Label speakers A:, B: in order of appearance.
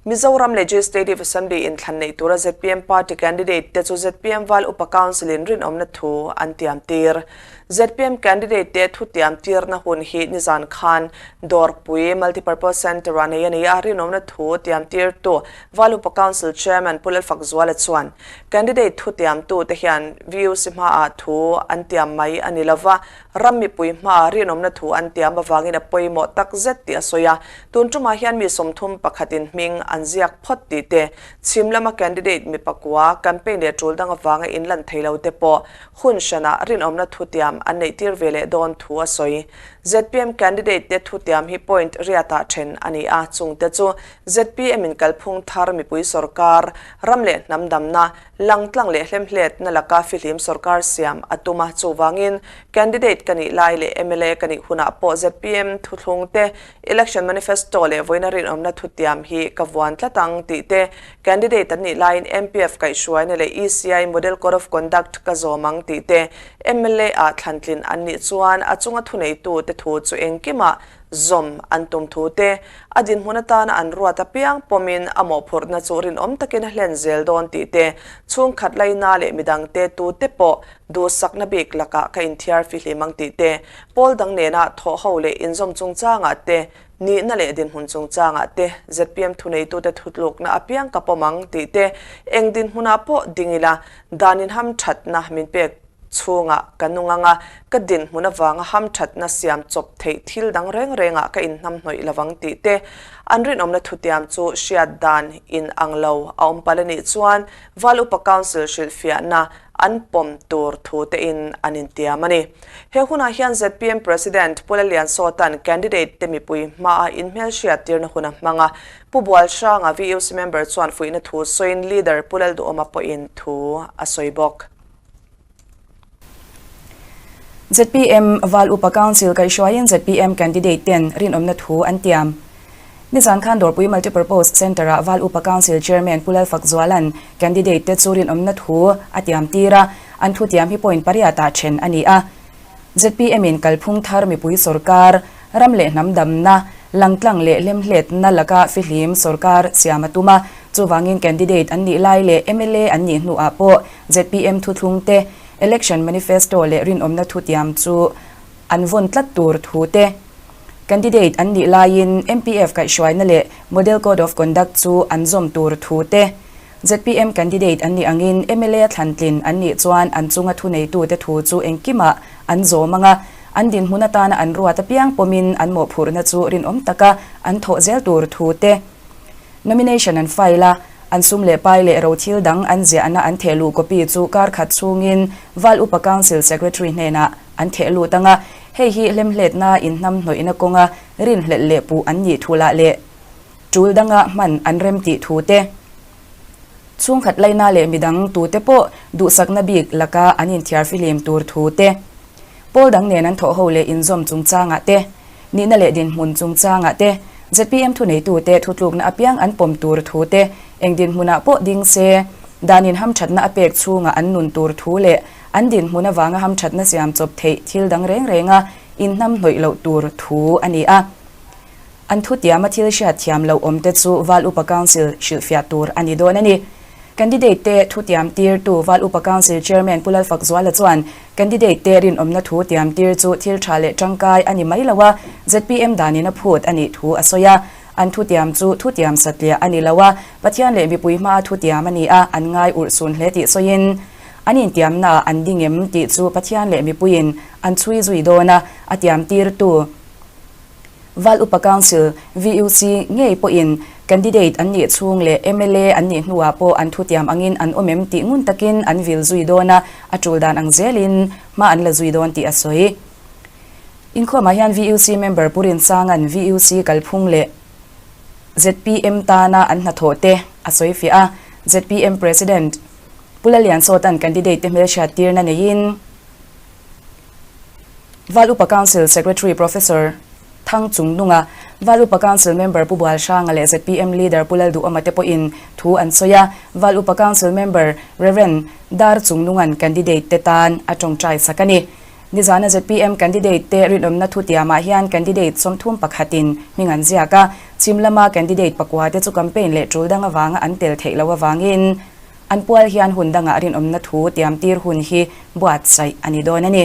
A: Mizoram Legislative Assembly inthlan neih tura zpm party candidate te chu zpm Val Upa Council in rinawmna thu an tiam tir. Zpm candidate te thu tiam tirna hun hi nizan khan Dawrpui Multipurpose Centre ah nei a ni a, rinawmna thu tiam tirtu Val Upa Council Chairman Pu Lalfakzuala chuan candidate thu tiamtu te hian VUC hmaah thu an tiam mai a ni lova, Ram mipui hmaa rinawmna thu an tiam avangin a pawimawh tak zet tih a sawi a, tun tumah hian mi 31 in hming an ziak phawt tih te, chhim lama candidate mi pakua campaign leh tul dang avanga inlan thei lo te pawh hun hranah rinawmna thu tiam an neih tir ve leh dawn thu a sawi. Zpm candidate te thu tiam hi point riatah then a ni a, chungte chu zpm in kalphung thar mipui sawrkar, ram leh hnam damna, Langtlang leh hlemhletna laka fihlim sorkar siam a tum a, chuvangin candidate ka nih lai leh mla ka nih hunah pawh zpm thuthlung te, election manifesto leh vawiina rinawmna thutiam hi ka vuan tlat ang tih te, candidate an nih laiin MPF kaihhruaina leh ECI model code of conduct ka zawm ang tih te, mla ah thlantlin an nih chuan a chunga thuneitu te thu chu engkimah Zawm an tum thu te, a dinhmun atana an ruat apiang pawmin a mawhphurhna chu rinawm takin a hlen zel dawn tih te, chhungkhat laina leh midangte tute pawh duhsakna bik lakah ka inthiar fihlim ang tih te, pawl dang nena thawh ho leh inzawm chungchangah te, nihna leh dinhmun chungchangah te, zpm thuneitute thutlukna apiang ka pawm ang tih te, eng dinhmunah pawh ding ila dan inhamthatna min pek Chhungah ka nung ang a, ka dinhmun avanga hamthatna siam chawp theih thil dang reng rengah ka inhnamhnawih lovang tih te, an rinawmna thutiam chu hriat dan in ang lo a awm palh a nih chuan Val Upa Council hrilhfiahna an pawm tur thu tein an intiam a ni. He hunah hian zpm President Pu Lalliansawta'n candidate te mipui hmaa inhmelhriat tirna hun a hmang a, Pu Bualhranga VUC member chuan fuihna thu sawiin Leader Pu Lalduhawma pawhin thu a sawi bawk.
B: Zpm Val Upa Council kaihhruaiin zpm candidate ten rinawmna thu an tiam. Nizan khan Dawrpui Multipurpose Centre-ah Val Upa Council Chairman Pu Lalfakzuala'n candidate te chu rinawmna thu a tiam tir a, an thu tiam hi point pariatah then a ni a. Zpm in kalphung thar mipui sawrkar, ram leh hnam damna, langtlang leh hlemhletna laka fihlim sawrkar siam a tum a, chuvangin candidate an nih lai leh mla an nih hnuah pawh zpm thuthlung te, election manifesto leh rinawmna thutiam chu an vawn tlat tur thu te, candidate an nih laiin MPF kaihhruaina leh model code of conduct chu an zawm tur thu te, Zpm candidate an nih angin mla thlantlin an nih chuan an chunga thuneitute thu chu engkimah an zawm ang a, an dinhmun atana an ruat apiang pawmin an mawhphurhna chu rinawm taka an thawh zel tur thu te nomination an file a, an sum leh pai leh ro thil dang an ziahna an theh luh copy chu kar khat chhungin Val Upa Council Secretary hnenah an theh lut ang a, hei hi hlemhletna inhnamhnawihna kawnga rinhlelh leh puh an nih thu lah leh Tul danga hman an rem tih thu te, chhungkhat laina leh midang tute pawh duhsakna bik laka an inthiar fihlim tur thu te, pawl dang nen an thawh ho leh inzawm chungchangah te, nihna leh dinhmun chungchangah te, zpm thuneitute thutlukna apiang an pawm tur thu te, eng dinhmunah pawh ding se, danin hamthatna a pek chhunga an nun tur thu leh an dinhmun avanga hamthatna siam chawp theih thil dang reng renga inhnamhnawih loh tur thu a ni a. An thutiama thil hriat thiam loh awm te chu Val Upa Council hrilhfiah tur a ni dawn a ni. Candidate te thutiam tirtu Val Upa Council Chairman Pu Lalfakzuala chuan candidate te rinawmna thu tiam tir chu thil tha leh tangkai a ni mai lo a, zpm danin a phut a nih thu a sawi a. An thutiam chu thutiam satliah a ni lo a, Pathian leh mipui hmaa thutiam a ni a, an ngai urhsun hle tih sawiin an intiamnaah an ding em tih chu Pathian leh mipuiin an chhui zui dawn a, a tiam tirtu. Val Upa Council, VUC, ngei pawhin candidate an nih chhung leh mla an nih hnuah pawh an thutiam angin an awm em tih ngun takin an vil zui dawn a, a tul dan ang zelin hma an la zui dawn tih a sawi. Inkhawmah hian VUC member Pu Rinsanga'n VUC kalphung leh zpm tana an hnathawh te a sawi fiah a, zpm President Pu Laliansawta'n candidate te hmelhriat tirna neiin, Val Upa Council Secretary Professor Thang Chungnunga, Val Upa Council Member Pu Bualhranga leh zpm Leader Pu Lalduhawma te pawhin thu an sawi a, Val Upa Council Member Rev. Dar Chungnunga'n candidate te tan a tawngtai sak a ni. Nizana zpm candidate te rinawmna thu tiamah hian candidate 31 in hming an ziak a, chhim lama candidate pakua te chu campaign leh tul dang avanga an tel theih loh avangin an pual hian hun dangah rinawmna thu tiam tir hun hi buatsaih a ni dawn a ni.